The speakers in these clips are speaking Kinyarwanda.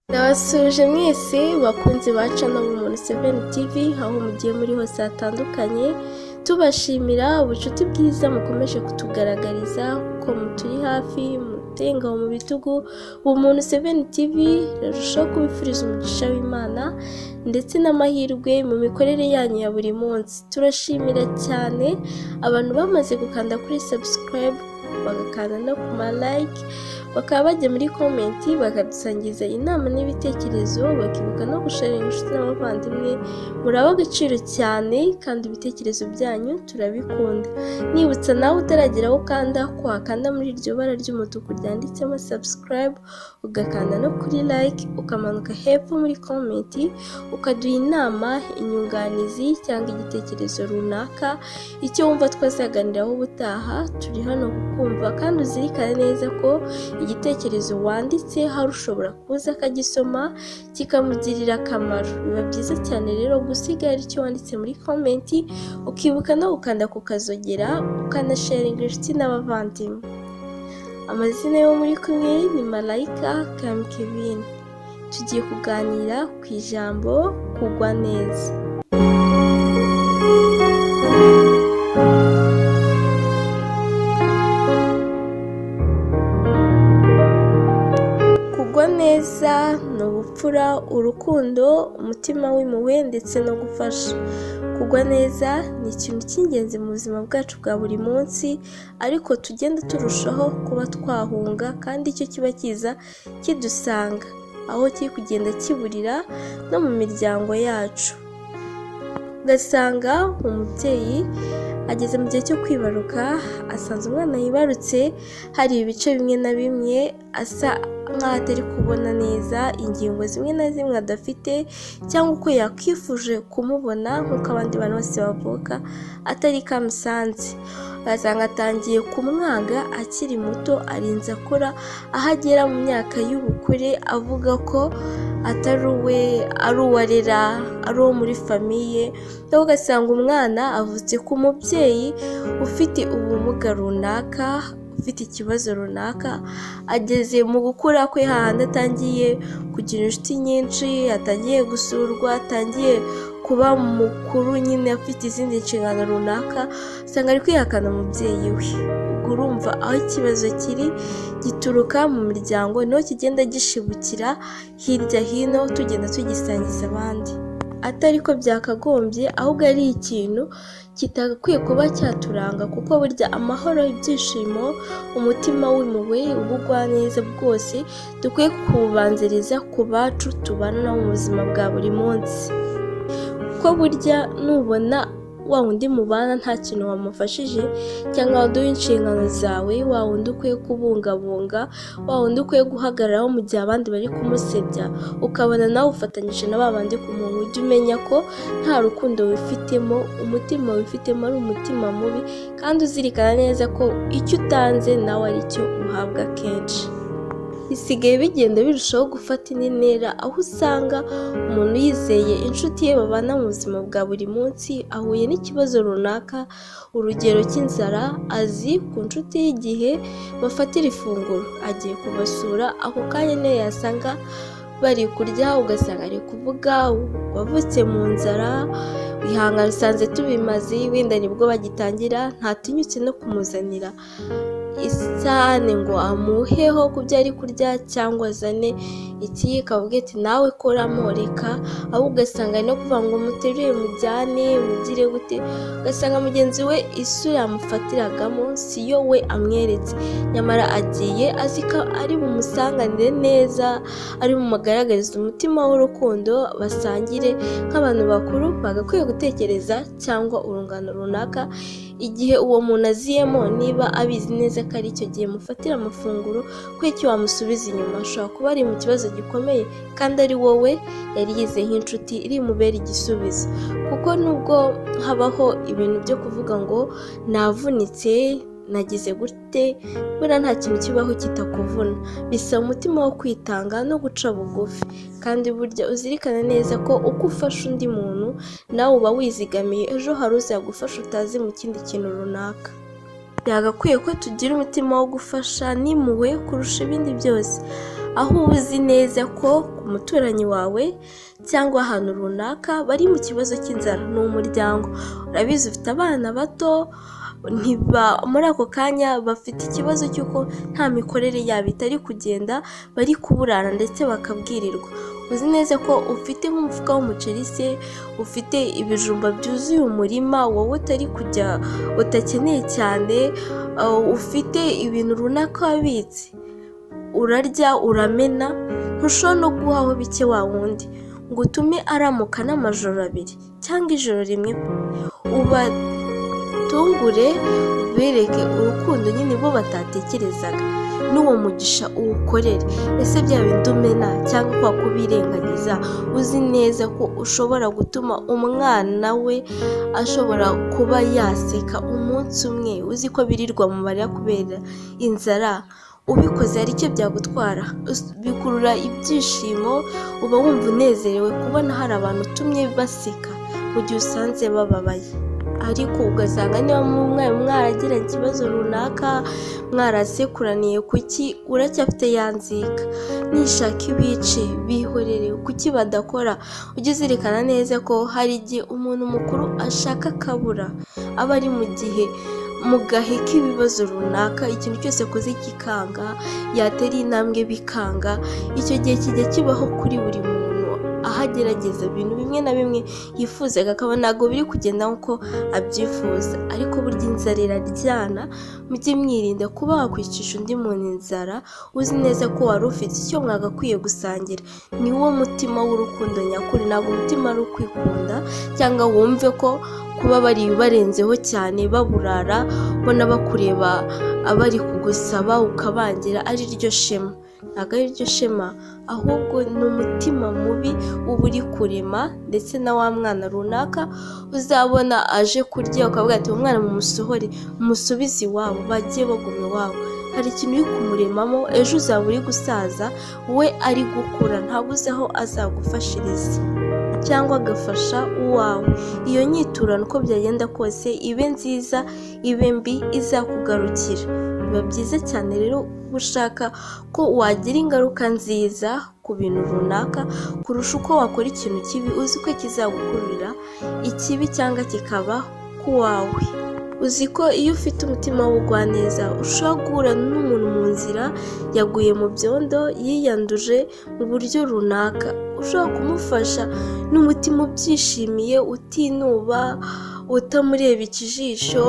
Ndabasuhuje mwese bakunzi ba channel Bumuntu 7 TV aho mugiye muri hose hatandukanye, tubashimira ubucuti bwiza mukomeje kutugaragariza ko muturi hafi, mutenga mu bitugu. Bumuntu 7 TV irarushaho kubifuriza umugisha w'Imana ndetse n'amahirwe mu mikorere yanyu ya buri munsi. Turashimira cyane abantu bamaze gukanda kuri subscribe, bagakanda no ku ma like, bakaba bajya muri comment bakadusangiza inama n'ibitekerezo, bakibuka no gusharinga inshuti n'abavandimwe. Muraba agaciro cyane kandi ibitekerezo byanyu turabikunda. Nibutsa nawe utaragera aho ukanda ko wakanda muri iryo bara ry'umutuku ryanditsemo subscribe, ugakanda no kuri like, ukamanuka hepfo muri comment ukaduha inama, inyunganizi cyangwa igitekerezo runaka, icyo wumva twazaganiraho ubutaha. Turi hano kukumva kandi uzirikane neza ko igitekerezo wanditse hari ushobora kuza akagisoma kikamugirira akamaro. Biba byiza cyane rero gusiga hari icyo wanditse muri comment, ukibuka no gukanda ku kazogera, ukanasharinga inshuti n'abavandimwe. Amazina yo muri kumwe ni Malayika Kevin. Tugiye kuganira ku ijambo kugwa neza. Kugwa neza ni ubupfura, urukundo, umutima w'impuhwe ndetse no gufasha. Kugwa neza ni ikintu cy'ingenzi mu buzima bwacu bwa buri munsi, ariko tugenda turushaho kuba twahunga kandi icyo kiba kiza kidusanga, aho kiri kugenda kiburira no mu miryango yacu. Ugasanga umubyeyi ageze mu gihe cyo kwibaruka, asanze umwana yibarutse hari ibice bimwe na bimwe asa nk'aho atari kubona neza, ingingo zimwe na zimwe adafite cyangwa uko yakwifuje kumubona nk'uko abandi bantu bose bavuka atari kamusanze. Ugasanga atangiye kumwanga akiri muto, arinze akura, aho agera mu myaka y'ubukure avuga ko atari uwe, ari uwo arera, ari uwo muri famiye. Nawe ugasanga umwana avutse ku mubyeyi ufite ubumuga runaka, ufite ikibazo runaka, ageze mu gukura kwe hahandi atangiye kugira inshuti nyinshi, atangiye gusurwa, atangiye kuba mukuru nyine afite izindi nshingano runaka, usanga ari kwihakana umubyeyi we. Ubwo urumva aho ikibazo kiri gituruka mu miryango, niho kigenda gishibukira hirya hino, tugenda tugisangiza abandi. Atari ko byakagombye, ahubwo ari ikintu kitagakwiye kuba cyaturanga, kuko burya amahoro, ibyishimo, umutima w'impuhwe, ubugwaneza bwose dukwiye kububanziriza ku bacu tubana nabo mu buzima bwa buri munsi. Kuko burya nubona wa wundi mubana nta kintu wamufashije cyangwa waduha inshingano zawe, wa wundi ukwiye kubungabunga, wa wundi ukwiye guhagararaho mu gihe abandi bari kumusebya, ukabona nawe ufatanyije na ba bandi kumuhunga, ujye umenya ko nta rukundo wifitemo, umutima wifitemo ari umutima mubi, kandi uzirikana neza ko icyo utanze nawe ari cyo uhabwa kenshi. Bisigaye bigenda birushaho gufata indi ntera, aho usanga umuntu yizeye inshuti ye babana mu buzima bwa buri munsi, ahuye n'ikibazo runaka, urugero cy'inzara, azi ku nshuti y'igihe bafatira ifunguro, agiye kubasura, ako kanya niyo yasanga bari kurya, ugasanga ari kuvuga wavutse mu nzara, ihangane usanze tubimaze, wenda nibwo bagitangira, ntatinyutse no kumuzanira isahani ngo amuheho ku byo ari kurya cyangwa azane ikiyiko avuge ati nawe koramo reka, ahubwo ugasanga ari no kuvuga ngo muterure mujyane mugire gute, ugasanga mugenzi we isura yamufatiragamo si yo we amweretse, nyamara agiye azi ko ari bumusanganire neza, ari bumugaragarize umutima w'urukundo, basangire nk'abantu bakuru bagakwiye gutekereza cyangwa urungano runaka, igihe uwo muntu aziyemo niba abizi neza ko ari icyo gihe mufatira amafunguro, ko icyo wamusubiza inyuma ashobora kuba ari mu kibazo gikomeye kandi ari wowe yari yizeye nk'inshuti iri mubere igisubizo. Kuko nubwo habaho ibintu byo kuvuga ngo navunitse, nagize gute, buriya nta kintu kibaho kitakuvuna, bisaba umutima wo kwitanga no guca bugufi. Kandi burya uzirikane neza ko uko ufasha undi muntu nawe uba wizigamiye, ejo hari uzagufasha utazi mu kindi kintu runaka. Byagakwiye ko tugira umutima wo gufasha n'impuhwe kurusha ibindi byose. Aho uba uzi neza ko ku muturanyi wawe cyangwa ahantu runaka bari mu kibazo cy'inzara, ni umuryango, urabizi ufite abana bato, muri ako kanya bafite ikibazo cy'uko nta mikorere yabo itari kugenda, bari kuburara ndetse bakabwirirwa. Uzi neza ko ufite nk'umufuka w'umuceri se, ufite ibijumba byuzuye umurima wowe utari kujya utakeneye cyane, ufite ibintu runaka wabitse, urarya uramena, ntushobora no guhaho bike wa wundi ngo utume aramuka n'amajoro abiri cyangwa ijoro rimwe, ubatungure ubereke urukundo nyine bo batatekerezaga, n'uwo mugisha uwukorere. Ese bya bindi umena cyangwa kwa kubirengagiza, uzi neza ko ushobora gutuma umwana we ashobora kuba yaseka umunsi umwe, uzi ko birirwa mu marira kubera inzara, ubikoze hari icyo byagutwara, bikurura ibyishimo, uba wumva unezerewe kubona hari abantu utumye baseka mu gihe usanze bababaye. Ariko ugasanga niba mwaragiranye ikibazo runaka, mwarasekuraniye kuki, uracyafite ya nzika, nishaka ibice bihorere, kuki badakora? Ujye uzirikana neza ko hari igihe umuntu mukuru ashaka akabura, aba ari mu gihe mu gahe k'ibibazo runaka, ikintu cyose akoze kikanga, yatera intambwe bikanga, icyo gihe kijya kibaho kuri buri muntu, aho agerageza ibintu bimwe na bimwe yifuzaga akaba ntabwo biri kugenda nk'uko abyifuza. Ariko burya inzara iraryana, mujye mwirinda kuba wakwicisha undi muntu inzara, uzi neza ko wari ufite icyo mwagakwiye gusangira. Ni wo mutima w'urukundo nyakuri, ntabwo umutima ari ukwikunda cyangwa wumve ko kuba bari barenzeho cyane baburara, ubona bakureba abari kugusaba ukabangira ari ryo shema. Ntabwo ari ryo shema, ahubwo ni umutima mubi uba uri kurema, ndetse na wa mwana runaka uzabona aje kurya ukavuga ati umwana mumusohore, mumusubize iwabo, bajye baguma iwabo. Hari ikintu uri kumuremamo, ejo uzaba uri gusaza we ari gukura, ntabwo uzi aho azagufashiriza cyangwa agafasha uwawe. Iyo nyiturano uko byagenda kose, ibe nziza ibe mbi, izakugarukira. Biba byiza cyane rero gushaka ko wagira ingaruka nziza ku bintu runaka, kurusha uko wakora ikintu kibi uzi ko kizagukururira ikibi cyangwa kikaba ku wawe. Uzi ko iyo ufite umutima w'ubugwaneza ushobora guhura n'umuntu mu nzira yaguye mu byondo, yiyanduje mu buryo runaka, ushobora kumufasha n'umutima ubyishimiye, utinuba, utamureba ikijisho,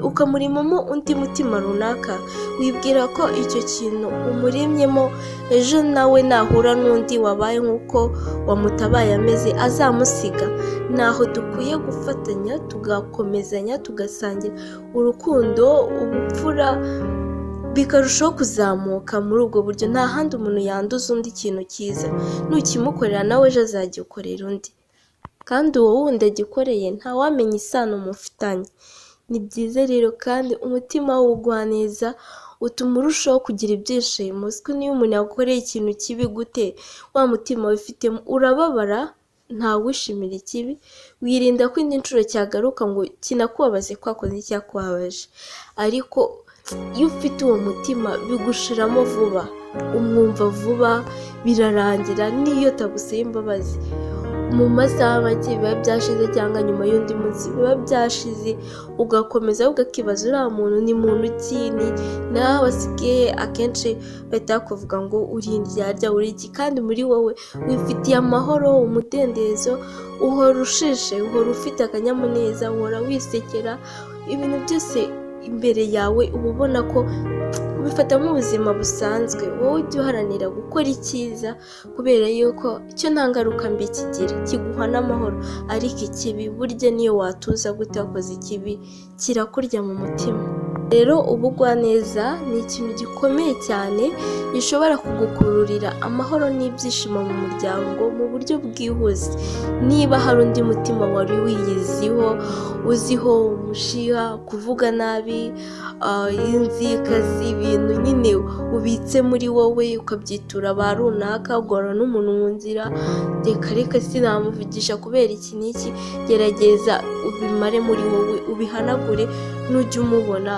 ukamuremamo undi mutima runaka, wibwira ko icyo kintu umuremyemo ejo nawe nahura n'undi wabaye nk'uko wamutabaye ameze azamusiga. Naho dukwiye gufatanya, tugakomezanya, tugasangira urukundo, ubupfura bikarushaho kuzamuka muri ubwo buryo. Nta handi umuntu yanduza undi ikintu cyiza, nukimukorera nawe ejo azagikorera undi, kandi uwo wundi agikoreye ntawamenya isano mufitanye. Ni byiza rero kandi umutima w'ubugwaneza utuma urushaho kugira ibyishimo. Uziko niyo umuntu yagukoreye ikintu kibi gute, wa mutima wifitemo urababara, ntawishimira ikibi, wirinda ko indi nshuro cyagaruka ngo kinakubabaze kwa kundi cyakubabaje. Ariko iyo ufite uwo mutima bigushiramo vuba, umwumva vuba, birarangira, n'iyo atagusaba imbabazi mu masaha make biba byashize, cyangwa nyuma y'undi munsi biba byashize, ugakomeza ugakibaza uriya muntu ni muntu ki, ni nawe basigaye akenshi bahita bakuvuga ngo uri indyarya, uri iki, kandi muri wowe wifitiye amahoro, umudendezo, uhora ushishe, uhora ufite akanyamuneza, uhora wisekera, ibintu byose imbere yawe uba ubona ko ubifata nk'ubuzima busanzwe. Wowe ujya uharanira gukora icyiza kubera yuko icyo nta ngaruka mbi kigira, kiguha n'amahoro. Ariko ikibi burya niyo watuza gute wakoze ikibi kirakurya mu mutima. Rero ubugwaneza ni ikintu gikomeye cyane gishobora kugukururira amahoro n'ibyishimo mu muryango mu buryo bwihuse. Niba hari undi mutima wari wiyiziho, uziho umushiha, kuvuga nabi, inzika z'ibintu nyine ubitse muri wowe ukabyitura ba runaka, ugahura n'umuntu mu nzira, reka reka sinamuvugisha kubera iki n'iki, gerageza ubimare muri wowe, ubihanagure, nujya umubona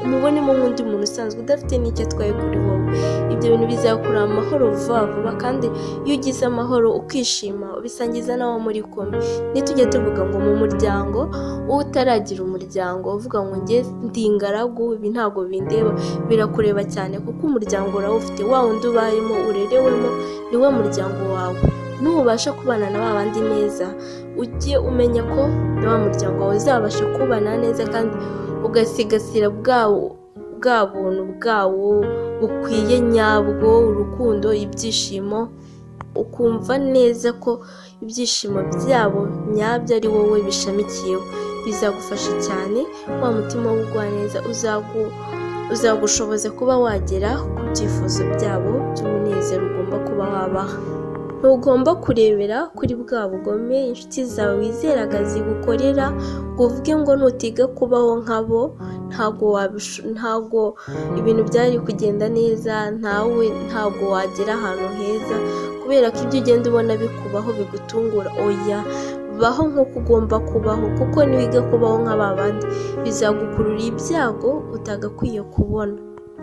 umubonemo nk'undi muntu usanzwe udafite n'icyo atwaye kuri wowe. Ibyo bintu bizakura amahoro vuba vuba, kandi iyo ugize amahoro ukishima ubisangiza n'abo muri kumwe. Ntitujye tuvuga ngo mu muryango, utaragira umuryango uvuga ngo njye ndi ingaragu, ibi ntabwo bindeba, birakureba cyane kuko umuryango urawufite, wa wundi ubayemo urerewemo niwo muryango wawe. Nubasha kubana na ba bandi neza, ujye umenya ko na wa muryango wawe uzabasha kubana neza kandi ugasigasira bwa buntu bwawo bukwiye nyabwo, urukundo, ibyishimo, ukumva neza ko ibyishimo byabo nyabyo ari wowe bishamikiyeho. Bizagufasha cyane, wa mutima w'ubugwaneza uzagushoboza kuba wagera ku byifuzo byabo by'umunezero ugomba kuba wabaha. Ntugomba kurebera kuri bwa bugome inshuti zawe wizeraga zigukorera ngo uvuge ngo nutiga kubaho nkabo ntabwo ibintu byari kugenda neza, ntawe ntabwo wagera ahantu heza kubera ko ibyo ugenda ubona bikubaho bigutungura. Oya, baho nk'uko ugomba kubaho, kuko niwiga kubaho nka ba bandi bizagukurura ibyago utagakwiye kubona.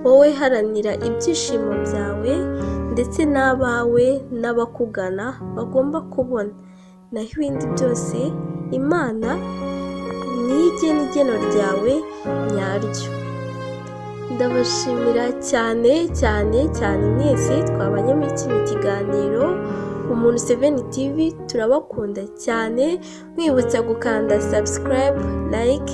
Wowe haranira ibyishimo byawe ndetse n'abawe n'abakugana bagomba kubona, naho ibindi byose Imana niyo igena igeno ryawe nyaryo. Ndabashimira cyane cyane cyane mwese twabanye muri kino kiganiro Umuntu 7 TV, turabakunda cyane. Mwibutsa gukanda subscribe, like,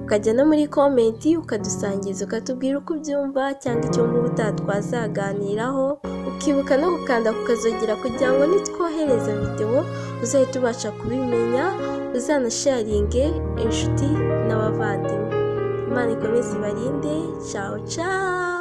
ukajya no muri komenti ukadusangiza ukatubwira uko ubyumva cyangwa icyo wumva ubutaha twazaganiraho, ukibuka no gukanda kukazogera kugira ngo nitwohereza videwo uzahite ubasha kubimenya, uzanasharinge inshuti n'abavandimwe. Imana ikomeze ibarinde. Ciao ciao.